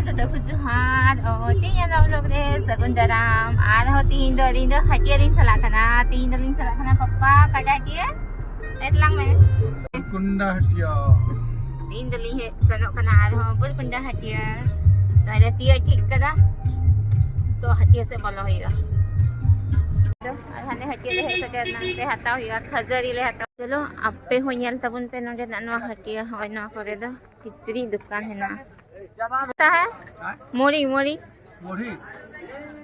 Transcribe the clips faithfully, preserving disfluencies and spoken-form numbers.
ᱡᱚᱛᱚ ᱠᱚ ᱡᱚᱦᱟᱨ᱾ ᱚ, ᱛᱮᱦᱮᱧ ᱟᱞᱮ vlog ᱨᱮ ᱥᱟᱹᱜᱩᱱ ᱫᱟᱨᱟᱢ᱾ ᱟᱨᱦᱚᱸ ᱛᱮᱦᱮᱧ ᱫᱚ ᱟᱹᱞᱤᱧ ᱫᱚ ᱦᱟᱹᱴᱤᱭᱟᱹ ᱞᱤᱧ ᱪᱟᱞᱟᱜ ᱠᱟᱱᱟ᱾ ᱛᱮᱦᱮᱧ ᱫᱚᱞᱤᱧ ᱪᱟᱞᱟᱜ ᱠᱟᱱᱟ ᱯᱟᱯᱟ ᱚᱠᱟᱴᱟᱜ ᱦᱟᱹᱴᱤᱭᱟᱹ? ᱞᱟᱹᱭ ᱛᱟᱞᱟᱝ ᱢᱮ᱾ ᱠᱩᱱᱰᱟ ᱦᱟᱹᱴᱤᱭᱟᱹ᱾ ᱛᱮᱦᱮᱧ ᱫᱚᱞᱤᱧ ᱦᱮᱡ ᱥᱮᱱᱚᱜ ᱠᱟᱱᱟ ᱟᱨᱦᱚᱸ ᱵᱩᱨᱠᱩᱱᱰᱟ ᱦᱟᱹᱴᱤᱭᱟᱹ᱾ ᱛᱟᱦᱞᱮ ᱛᱤᱭᱳᱜ ᱴᱷᱤᱠ ᱠᱟᱫᱟ, ᱛᱚ ᱦᱟᱹᱴᱤᱭᱟᱹ ᱥᱮᱫ ᱵᱚᱞᱚ ᱦᱩᱭᱩᱜᱼᱟ᱾ ᱟᱫᱚ ᱟᱨ ᱦᱟᱱᱮ ᱦᱟᱹᱴᱤᱭᱟᱹ ᱞᱮ ᱦᱮᱡ ᱥᱮᱴᱮᱨ ᱮᱱᱟ, ᱱᱚᱛᱮ ᱦᱟᱛᱟᱣ ᱦᱩᱭᱩᱜᱼᱟ, ᱠᱷᱟᱹᱡᱟᱹᱲᱤ ᱞᱮ ᱦᱟᱛᱟᱣᱟ᱾ ᱪᱚᱞᱚ ᱟᱯᱮ ᱦᱚᱸ ᱧᱮᱞ ᱛᱟᱵᱚᱱ ᱯᱮ ᱱᱚᱸᱰᱮᱱᱟᱜ ᱱᱚᱣᱟ ᱦᱟᱹᱴᱤᱭᱟᱹ᱾ ᱦᱚᱸᱜᱼᱚᱭ ᱱᱚᱣᱟ ᱠᱚᱨᱮ ᱫᱚ ᱠᱤᱪᱨᱤᱡ ᱫᱚᱠᱟᱱ ᱦᱮᱱᱟᱜᱼᱟ᱾ ᱠᱟᱛᱷᱟ ᱦᱮᱸ? ᱢᱩᱲᱤ, ᱢᱩᱲᱤ᱾ मुढ़ी।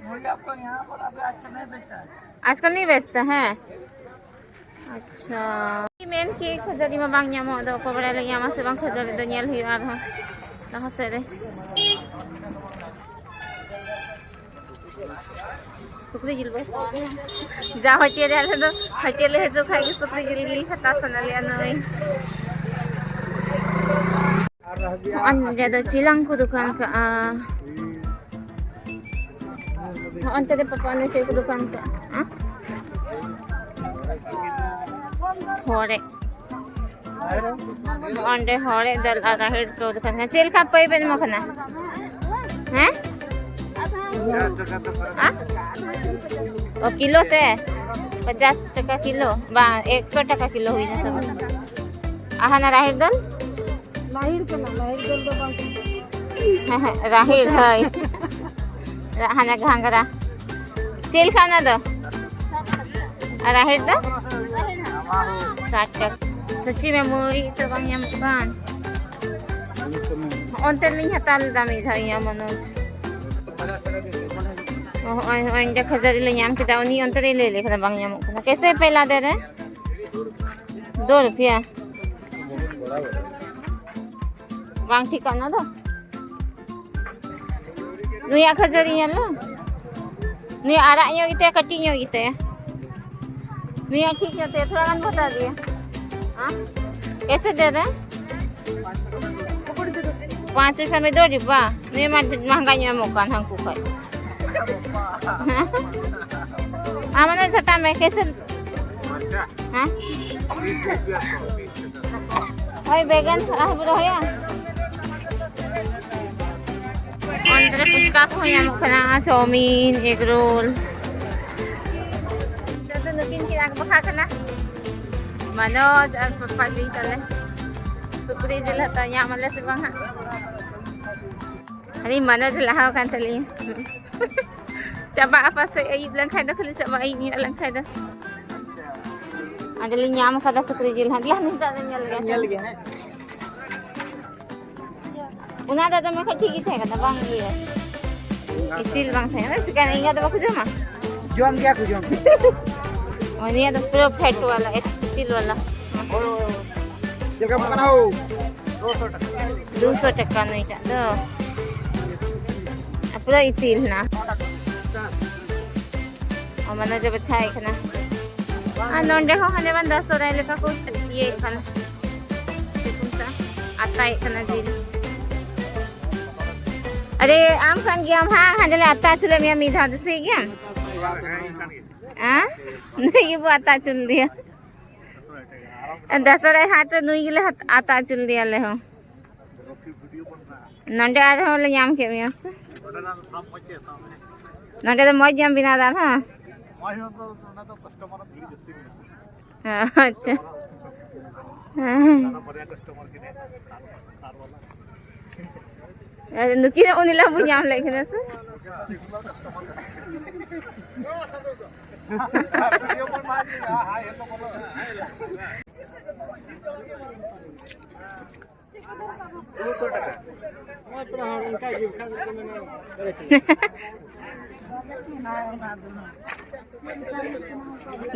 मुढ़ी आपको यहाँ पर अभी आजकल नहीं बेचता है। आजकल नहीं बेचता है? अच्छा। ᱢᱮᱱ ᱠᱮᱫ ᱠᱷᱟᱹᱡᱟᱹᱲᱤ ᱢᱟ ᱵᱟᱝ ᱧᱟᱢᱚᱜ, ᱟᱫᱚ ᱚᱠᱚᱭ ᱵᱟᱲᱟᱭ ᱞᱮ ᱧᱟᱢᱟ ᱥᱮ ᱵᱟᱝ ᱠᱷᱟᱹᱡᱟᱹᱲᱤ ᱫᱚ, ᱧᱮᱞ ᱦᱩᱭᱩᱜᱼᱟ ᱟᱨᱦᱚᱸ ᱞᱟᱦᱟ ᱥᱮᱫ ᱨᱮ᱾ ᱥᱩᱠᱨᱤ ᱡᱤᱞ ᱵᱚ ᱦᱟᱛᱟᱣᱟ᱾ ᱡᱟ ᱦᱟᱹᱴᱤᱭᱟᱹ ᱨᱮ ᱟᱞᱮ ᱫᱚ ᱦᱟᱹᱴᱤᱭᱟᱹ ᱞᱮ ᱦᱤᱡᱩᱜ ᱠᱷᱟᱡ ᱜᱮ ᱥᱩᱠᱨᱤ ᱡᱤᱞ ᱜᱮ ᱦᱟᱛᱟᱣ ᱥᱟᱱᱟ ᱞᱮᱭᱟ ᱱᱚᱜᱼᱚᱭ᱾ ᱚᱸᱰᱮ ᱫᱚ ᱪᱮᱞᱟᱝ ᱠᱚ ᱫᱚᱠᱟᱱ ᱠᱟᱜᱼᱟ᱾ ᱚᱱᱛᱮ ᱨᱮ ᱯᱟᱯᱟ ᱚᱱᱮ ᱪᱮᱫ ᱠᱚ ᱫᱚᱠᱟᱱ ᱠᱟᱜᱼᱟ? ᱦᱚᱲᱮ᱾ ᱚᱸᱰᱮ ᱦᱚᱲᱮ ᱫᱟᱹᱞ ᱟᱨ ᱨᱟᱦᱮᱲ ᱠᱚ ᱫᱚᱠᱟᱱ ᱠᱟᱱᱟ᱾ ᱪᱮᱫ ᱞᱮᱠᱟ ᱯᱟᱹᱭ ᱵᱮᱱ ᱮᱢᱚᱜ ᱠᱟᱱᱟ? ᱦᱮᱸ? ᱦᱮᱸ? ᱚ, ᱠᱤᱞᱳ ᱛᱮ? ᱯᱚᱪᱟᱥ ᱴᱟᱠᱟ ᱠᱤᱞᱳ? ᱵᱟᱝ, ᱮᱠᱥᱚ ᱴᱟᱠᱟ ᱠᱤᱞᱳ ᱦᱩᱭᱱᱟ ᱛᱚᱵᱮ᱾ ᱟᱨ ᱦᱟᱱᱟ ᱨᱟᱦᱮᱲ ᱫᱟᱹᱞ? ᱞᱟᱹᱦᱤᱲ ᱠᱟᱱᱟ, ᱞᱟᱹᱦᱤᱲ ᱫᱟᱹᱞ ᱫᱚ ᱵᱟᱝ ᱠᱟᱱᱟ᱾ ᱦᱮᱸ, ᱦᱮᱸ, ᱨᱟᱦᱮᱲ, ᱦᱳᱭ᱾ ᱦᱟᱱᱟ ᱜᱷᱟᱸᱜᱽᱨᱟ᱾ ᱪᱮᱫ ᱞᱮᱠᱟ ᱚᱱᱟ ᱫᱚ? ᱟᱨ ᱨᱟᱦᱮᱲ ᱫᱚ? ᱥᱟᱴ ᱴᱟᱠᱟ᱾ ᱥᱚᱪᱤ ᱢᱮ, ᱢᱩᱲᱤ ᱤᱛᱟᱹ ᱵᱟᱝ ᱧᱟᱢᱚᱜ ᱠᱟᱱ᱾ ᱚᱱᱛᱮ ᱨᱮᱞᱤᱧ ᱦᱟᱛᱟᱣ ᱞᱮᱫᱟ ᱢᱤᱫ ᱫᱷᱟᱣ, ᱤᱧ ᱟᱨ ᱢᱚᱱᱳᱡᱽ᱾ ᱚ, ᱦᱚᱸᱜᱼᱚᱭ, ᱦᱚᱸᱜᱼᱚᱭ, ᱚᱸᱰᱮ ᱠᱷᱟᱹᱡᱟᱹᱲᱤ ᱞᱮ ᱧᱟᱢ ᱠᱮᱫᱟ, ᱩᱱᱤ ᱚᱱᱛᱮ ᱨᱮᱭ ᱞᱟᱹᱭ ᱞᱮ ᱠᱟᱱᱟ ᱵᱟᱝ ᱧᱟᱢᱚᱜ ᱠᱟᱱᱟ᱾ ᱠᱮᱥᱮ ᱯᱮ ᱞᱟ ᱫᱮ ᱨᱮ? ᱫᱩ ᱨᱩᱯᱤᱭᱟ᱾ ᱵᱟᱝ ᱴᱷᱤᱠᱟ ᱚᱱᱟ ᱫᱚ᱾ ᱱᱩᱭᱟᱜ ᱠᱷᱟᱹᱡᱟᱹᱲᱤ ᱧᱮᱞ ᱢᱮ᱾ ᱱᱩᱭᱟᱜ ᱟᱨᱟᱜ ᱧᱚᱜ ᱜᱮᱛᱟᱭᱟ, ᱠᱟᱹᱴᱤᱡ ᱧᱚᱜ ᱜᱮᱛᱟᱭᱟ᱾ ᱱᱩᱭᱟᱜ ᱴᱷᱤᱠ ᱧᱚᱜ ᱛᱟᱭᱟ, ᱛᱷᱚᱲᱟ ᱜᱟᱱ ᱵᱚ ᱦᱟᱛᱟᱣ ᱜᱮᱭᱟ᱾ ᱦᱮᱸ? ᱠᱮᱥᱮ ᱫᱮ ᱨᱮ? ᱯᱟᱸᱪ ᱨᱩᱯᱤᱭᱟ ᱢᱮ ᱫᱚ ᱰᱤᱵᱟ᱾ ᱱᱩᱭ ᱢᱟ ᱢᱟᱦᱟᱝᱜᱟ ᱧᱚᱜ ᱮᱢᱚᱜ ᱠᱟᱱ ᱦᱟᱹᱱᱠᱩ ᱠᱷᱚᱡ᱾ ᱟᱢ ᱚᱱᱟ ᱪᱷᱟᱛᱟ ᱢᱮ, ᱠᱮᱥᱮ? ᱦᱮᱸ? ᱦᱳᱭ, ᱵᱮᱜᱟᱱ ᱟᱨ ᱵᱚ ᱨᱚᱦᱚᱭᱟ᱾ ᱱᱚᱰᱮ ᱯᱷᱩᱪᱠᱟ ᱠᱚᱦᱚᱸ ᱧᱟᱢᱚᱜ ᱠᱟᱱᱟ, ᱪᱟᱣᱢᱤᱱ, ᱮᱜᱽ ᱨᱳᱞ᱾ ᱱᱤᱛᱚᱜ ᱫᱚ ᱱᱩᱠᱤᱱ ᱠᱤᱱ ᱟᱸᱠ ᱵᱟᱠᱷᱟᱜ ᱠᱟᱱᱟ, ᱢᱟᱱᱚᱡᱽ ᱟᱨ ᱯᱟᱯᱟ ᱫᱤ ᱛᱟᱞᱮ᱾ ᱥᱩᱠᱨᱤ ᱡᱤᱞ ᱦᱟᱛᱟᱣ ᱧᱟᱢ ᱟᱞᱮ ᱥᱮ ᱵᱟᱝ ᱦᱟᱸᱜ? ᱟᱹᱞᱤᱧ ᱢᱟᱱᱚᱡᱽ ᱞᱟᱦᱟ ᱟᱠᱟᱱ ᱛᱟᱹᱞᱤᱧᱟ᱾ ᱪᱟᱵᱟᱜᱼᱟ ᱯᱟᱥᱮᱡ, ᱟᱹᱭᱩᱵ ᱞᱮᱱᱠᱷᱟᱱ ᱫᱚ ᱠᱷᱟᱹᱞᱤ ᱪᱟᱵᱟᱜᱼᱟ, ᱟᱹᱭᱩᱵ ᱧᱚᱜ ᱞᱮᱱᱠᱷᱟᱱ ᱫᱚ᱾ ᱚᱸᱰᱮ ᱞᱤᱧ ᱧᱟᱢ ᱟᱠᱟᱫᱟ ᱥᱩᱠᱨᱤ ᱡᱤᱞ ᱦᱟᱸᱜ᱾ ᱫᱮᱞᱟ ᱱᱤᱛᱚᱜ ᱫᱚ ᱧᱮᱞ ᱞᱮᱜᱮ᱾ ᱧᱮᱞ ᱜᱮ ᱦᱟᱸᱜ᱾ ᱚᱱᱟ ᱫᱚ ᱫᱚᱢᱮ ᱠᱷᱟᱡ ᱴᱷᱤᱠ ᱜᱮ ᱛᱟᱦᱮᱸ ᱠᱟᱱᱟ, ᱵᱟᱝ ᱤᱭᱟᱹ, ᱤᱛᱤᱞ ᱵᱟᱝ ᱛᱟᱦᱮᱸ ᱠᱟᱱᱟ᱾ ᱪᱤᱠᱟᱹᱭᱱᱟ, ᱤᱧᱟᱹᱜ ᱫᱚ ᱵᱟᱠᱚ ᱡᱚᱢᱟ? ᱡᱚᱢ ᱜᱮᱭᱟ ᱠᱚ, ᱡᱚᱢ᱾ ᱚ, ᱱᱤᱭᱟᱹ ᱫᱚ ᱯᱩᱨᱟᱹ ᱯᱷᱮᱴ ᱣᱟᱞᱟ, ᱤᱛᱤᱞ ᱣᱟᱞᱟ᱾ ᱦᱳᱭ, ᱦᱳᱭ, ᱦᱳᱭ᱾ ᱪᱮᱫ ᱞᱮᱠᱟ ᱮᱢᱚᱜ ᱠᱟᱱᱟ ᱦᱳ? ᱫᱩᱥᱚ ᱴᱟᱠᱟ᱾ ᱫᱩᱥᱚ ᱴᱟᱠᱟ ᱱᱩᱭᱴᱟᱜ ᱫᱚ᱾ ᱟᱨ ᱯᱩᱨᱟᱹ ᱤᱛᱤᱞ ᱦᱮᱱᱟᱜᱼᱟ᱾ ᱚ, ᱢᱟᱱᱮ ᱡᱮ ᱵᱟᱪᱷᱟᱣ ᱠᱟᱱᱟ᱾ ᱟᱨ ᱱᱚᱸᱰᱮ ᱦᱚᱸ ᱦᱟᱱᱮ ᱵᱟᱝ ᱫᱟᱥᱚᱨᱟᱭ ᱞᱮᱠᱟ ᱠᱚ ᱤᱭᱟᱹᱭᱮᱫ ᱠᱟᱱᱟ᱾ ᱪᱮᱫ ᱠᱚ ᱢᱮᱛᱟᱜᱼᱟ? ᱟᱛᱟᱭᱮᱫ ᱠᱟᱱᱟ ᱡᱤᱞ᱾ ᱟᱨᱮ, ᱟᱢ ᱠᱟᱱ ᱜᱮᱭᱟᱢ ᱦᱟᱸᱜ, ᱦᱟᱸᱰᱮ ᱞᱮ ᱟᱛᱟ ᱦᱚᱪᱚ ᱞᱮᱫ ᱢᱮᱭᱟ ᱢᱤᱫ ᱫᱷᱟᱣ, ᱫᱤᱥᱟᱹᱭ ᱜᱮᱭᱟᱢ? ᱦᱮᱸ? ᱱᱩᱭ ᱜᱮᱵᱚ ᱟᱛᱟ ᱦᱚᱪᱚ ᱞᱮᱫᱮᱭᱟ᱾ ᱫᱟᱥᱚᱨᱟᱭ ᱦᱟᱴ ᱨᱮ ᱱᱩᱭ ᱜᱮᱞᱮ ᱦᱟᱛ-, ᱟᱛᱟ ᱦᱚᱪᱚ ᱞᱮᱫᱮᱭᱟ ᱟᱞᱮ ᱦᱚᱸ᱾ ᱱᱚᱸᱰᱮ ᱟᱨᱦᱚᱸ ᱞᱮ ᱧᱟᱢ ᱠᱮᱫ ᱢᱮᱭᱟ ᱥᱮ? ᱱᱚᱸᱰᱮ ᱫᱚ ᱢᱚᱡᱽ ᱜᱮᱢ ᱵᱮᱱᱟᱣ ᱫᱟ ᱟᱨᱦᱚᱸ? ᱟᱪᱪᱷᱟ᱾ ᱦᱮᱸ᱾ ᱟᱨ ᱱᱩᱠᱤᱱ ᱦᱚᱸ ᱩᱱᱤ ᱞᱟᱝ ᱵᱚᱱ ᱧᱟᱢ ᱞᱮᱫ ᱠᱤᱱᱟ ᱥᱮ? ᱫᱩᱥᱚ ᱴᱟᱠᱟ᱾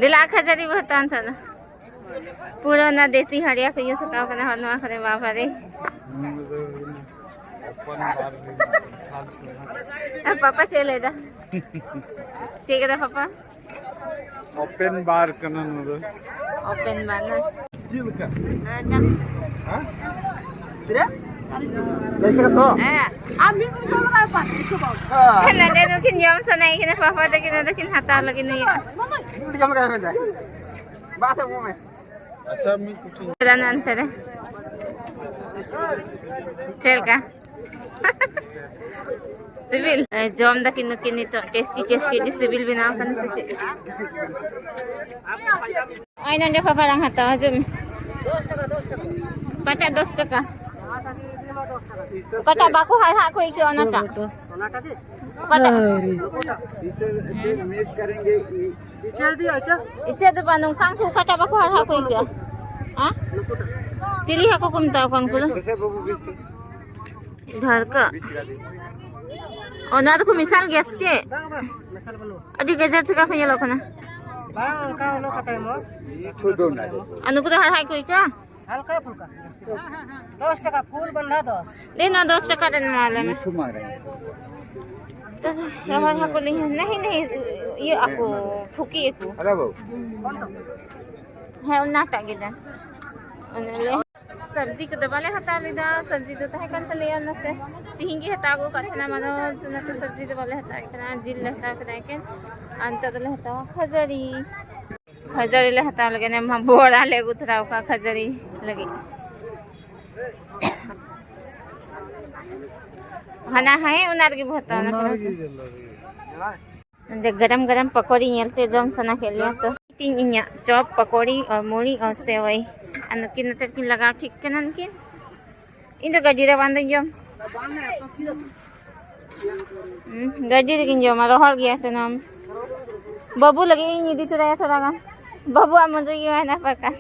ᱫᱮᱞᱟ ᱠᱷᱟᱹᱡᱟᱹᱲᱤ ᱵᱚ ᱦᱟᱛᱟᱣᱟ ᱱᱤᱛᱚᱜ ᱫᱚ᱾ ᱯᱩᱨᱟᱹ ᱚᱱᱟ ᱫᱮᱥᱤ ᱦᱟᱹᱲᱭᱟᱹ ᱠᱚ ᱤᱭᱟᱹ ᱥᱟᱠᱟᱣ ᱠᱟᱱᱟ ᱦᱚᱲ ᱱᱚᱣᱟ ᱠᱚᱨᱮ, ᱵᱟᱵᱟ ᱨᱮ᱾ ᱟᱨ ᱯᱟᱯᱟ ᱪᱮᱫ ᱮ ᱞᱟᱹᱭᱫᱟ? ᱪᱮᱫ ᱠᱮᱫᱟ ᱯᱟᱯᱟ? ᱳᱯᱮᱱ ᱵᱟᱨ ᱠᱟᱱᱟ ᱱᱚᱣᱟ ᱫᱚ᱾ ᱳᱯᱮᱱ ᱵᱟᱨ ᱱᱟ? ᱪᱮᱫ ᱞᱮᱠᱟ? ᱦᱮᱸ? ᱛᱤᱱᱟᱹᱜ? ᱞᱟᱹᱭ ᱠᱮᱫᱟ ᱥᱚ? ᱦᱮᱸ᱾ ᱟᱢ ᱢᱤᱫ ᱩᱱᱤ ᱡᱚᱢ ᱞᱟᱜᱟᱭ ᱯᱟᱸᱪ ᱠᱤᱞᱳ ᱵᱟᱝ? ᱦᱮᱸ᱾ ᱱᱚᱰᱮ ᱱᱩᱠᱤᱱ ᱡᱚᱢ ᱥᱟᱱᱟᱭᱮ ᱠᱟᱱᱟ, ᱯᱟᱯᱟ ᱛᱟᱹᱠᱤᱱ ᱱᱚᱰᱮ ᱠᱤᱱ ᱦᱟᱛᱟᱣ ᱞᱟᱹᱜᱤᱫ ᱱᱩᱭᱟᱜ᱾ ᱢᱤᱫ ᱩᱱᱤ ᱡᱚᱢ ᱞᱟᱜᱟᱭ ᱢᱮ᱾ ᱵᱟᱥ ᱮᱢᱚᱜ ᱢᱮ᱾ ᱟᱪᱪᱷᱟ, ᱢᱤᱫ ᱠᱩᱴᱷᱤ᱾ ᱪᱮᱫ ᱞᱮᱠᱟ? ᱥᱤᱵᱤᱞ? ᱮ, ᱡᱚᱢ ᱫᱟᱠᱤᱱ ᱱᱩᱠᱤᱱ ᱱᱤᱛᱚᱜ, ᱴᱮᱥᱴᱤ ᱴᱮᱥᱴᱤ ᱟᱹᱰᱤ ᱥᱤᱵᱤᱞ ᱵᱮᱱᱟᱣ ᱠᱟᱱᱟ ᱥᱮ ᱪᱮᱫ? ᱱᱚᱜᱼᱚᱭ ᱱᱚᱰᱮ ᱠᱷᱚᱱ ᱯᱟᱞᱟᱝ ᱦᱟᱛᱟᱣᱟ, ᱦᱤᱡᱩᱜ ᱢᱮ᱾ ᱚᱠᱟᱴᱟᱜ ᱫᱚᱥ ᱴᱟᱠᱟ? ᱚᱠᱟᱴᱟᱜ ᱵᱟᱠᱚ ᱦᱟᱲᱦᱟᱜ ᱠᱚ ᱟᱹᱭᱠᱟᱹᱣᱟ ᱚᱱᱟᱴᱟᱜ? ᱚᱱᱟᱴᱟᱜ ᱜᱮ? ᱚᱠᱟᱴᱟᱜ? ᱤᱥᱮ फिर मिस करेंगे। ᱤᱪᱟᱹᱜ ᱫᱚ ᱵᱟᱝ, ᱱᱚᱝᱠᱟᱱ ᱠᱚ ᱚᱠᱟᱴᱟᱜ ᱵᱟᱠᱚ ᱦᱟᱲᱦᱟᱜ ᱠᱚ ᱟᱹᱭᱠᱟᱹᱜᱼᱟ? ᱦᱮᱸ? ᱪᱤᱞᱤ ᱦᱟᱹᱠᱩ ᱠᱚ ᱢᱮᱛᱟ ᱠᱚᱣᱟ ᱩᱱᱠᱩ ᱫᱚ? ᱰᱷᱟᱹᱲᱠᱟᱹ᱾ ᱚ, ᱱᱚᱣᱟ ᱫᱚᱠᱚ ᱢᱮᱥᱟᱞ ᱜᱮᱭᱟ ᱥᱮ ᱪᱮᱫ? ᱵᱟᱝ, ᱵᱟᱝ, ᱢᱮᱥᱟᱞ ᱵᱟᱹᱱᱩᱜᱼᱟ᱾ ᱟᱹᱰᱤ ᱜᱟᱡᱟᱲ ᱪᱮᱠᱟ ᱠᱚ ᱧᱮᱞᱚᱜ ᱠᱟᱱᱟ᱾ ᱵᱟᱝ, ᱚᱱᱠᱟ ᱚᱱᱟ ᱠᱟᱛᱷᱟᱭ ᱢᱟ᱾ ᱟᱨ ᱱᱩᱠᱩ ᱫᱚ ᱦᱟᱲᱦᱟᱫ ᱠᱚ ᱟᱹᱭᱠᱟᱹᱜᱼᱟ? ᱦᱟᱞᱠᱟ ᱯᱷᱩᱞᱠᱟ᱾ ᱫᱚᱥ ᱴᱟᱠᱟ, ᱯᱷᱩᱞ ᱵᱟᱱᱫᱷᱟ ᱫᱚᱥ᱾ ᱫᱮ, ᱱᱚᱣᱟ ᱫᱚᱥ ᱴᱟᱠᱟ ᱨᱮ ᱮᱢᱟ ᱞᱮ ᱢᱮ᱾ ᱢᱤᱴᱷᱩ ᱢᱟᱝ ᱨᱮ᱾ ᱛᱚ, ᱨᱚᱦᱚᱲ ᱦᱟᱹᱠᱩ ᱞᱤᱧ, ᱱᱟᱦᱤ, ᱱᱟᱦᱤ, ᱤᱭᱟᱹ ᱟᱠᱚ, ᱯᱷᱩᱠᱤ ᱟᱠᱚ᱾ ᱟᱨᱮ ᱵᱟᱹᱵᱩ᱾ ᱦᱮᱸ, ᱚᱱᱟᱴᱟᱜ ᱜᱮ ᱫᱮᱱ᱾ ᱚᱱᱟ ᱞᱮ᱾ ᱥᱚᱵᱽᱡᱤ ᱠᱚᱫᱚ ᱵᱟᱞᱮ ᱦᱟᱛᱟᱣ ᱞᱮᱫᱟ, ᱥᱚᱵᱽᱡᱤ ᱫᱚ ᱛᱟᱦᱮᱸ ᱠᱟᱱ ᱛᱟᱞᱮᱭᱟ, ᱚᱱᱟᱛᱮ ᱛᱤᱦᱤᱧ ᱜᱮ ᱦᱟᱛᱟᱣ ᱟᱹᱜᱩ ᱠᱟᱜ ᱛᱟᱦᱮᱱᱟ ᱢᱟᱱᱚᱡᱽ, ᱚᱱᱟᱛᱮ ᱥᱚᱵᱽᱡᱤ ᱫᱚ ᱵᱟᱞᱮ ᱦᱟᱛᱟᱣᱮᱫ ᱠᱟᱱᱟ, ᱡᱤᱞ ᱞᱮ ᱦᱟᱛᱟᱣ ᱠᱮᱫᱟ ᱮᱠᱮᱱ᱾ ᱟᱨ ᱱᱤᱛᱚᱜ ᱫᱚᱞᱮ ᱦᱟᱛᱟᱣᱟ ᱠᱷᱟᱹᱡᱟᱹᱲᱤ᱾ ᱠᱷᱟᱹᱡᱟᱹᱲᱤ ᱞᱮ ᱦᱟᱛᱟᱣ ᱞᱮᱜᱮ, ᱱᱮ ᱢᱟ ᱵᱚᱲᱟ ᱞᱮ ᱟᱹᱜᱩ ᱛᱚᱨᱟ ᱠᱟᱜᱼᱟ ᱠᱷᱟᱹᱡᱟᱹᱲᱤ ᱞᱟᱹᱜᱤᱫ᱾ ᱦᱟᱱᱟ ᱦᱮᱸ, ᱚᱱᱟ ᱨᱮᱜᱮ ᱵᱚ ᱦᱟᱛᱟᱣᱟ, ᱚᱱᱟ ᱚᱱᱟ ᱠᱚᱨᱮ ᱨᱮᱜᱮ ᱥᱮ᱾ ᱧᱮᱞᱚᱜ ᱜᱮ᱾ ᱱᱚᱰᱮ ᱜᱚᱨᱚᱢ ᱜᱚᱨᱚᱢ ᱯᱟᱠᱚᱲᱤ ᱧᱮᱞᱛᱮ ᱡᱚᱢ ᱥᱟᱱᱟ ᱠᱮᱫ ᱞᱮᱭᱟ ᱛᱚ᱾ ᱛᱤᱧ ᱤᱧᱟᱹᱜ ᱪᱚᱯ, ᱯᱟᱠᱚᱲᱤ ᱟᱨ ᱢᱩᱲᱤ ᱟᱨ ᱥᱮᱣᱟᱭ᱾ ᱟᱨ ᱱᱩᱠᱤᱱ ᱱᱚᱛᱮ ᱨᱮᱠᱤᱱ ᱞᱟᱜᱟᱣ ᱴᱷᱤᱠ ᱠᱟᱱᱟ ᱱᱩᱠᱤᱱ᱾ ᱤᱧ ᱫᱚ ᱜᱟᱹᱰᱤ ᱨᱮ ᱵᱟᱝ ᱫᱩᱧ ᱡᱚᱢ᱾ ᱦᱩᱸ, ᱜᱟᱹᱰᱤ ᱨᱮᱜᱤᱧ ᱡᱚᱢᱟ, ᱨᱚᱦᱚᱲ ᱜᱮᱭᱟ ᱥᱟᱱᱟᱢ᱾ ᱵᱟᱹᱵᱩ ᱞᱟᱹᱜᱤᱫ ᱤᱧ ᱤᱫᱤ ᱛᱚᱨᱟᱭᱟ ᱛᱷᱚᱲᱟ ᱜᱟᱱ᱾ ᱵᱟᱹᱵᱩᱣᱟᱜ ᱢᱚᱱᱮ ᱨᱮᱜᱮ ᱢᱮᱱᱟᱜᱼᱟ ᱯᱨᱚᱠᱟᱥ᱾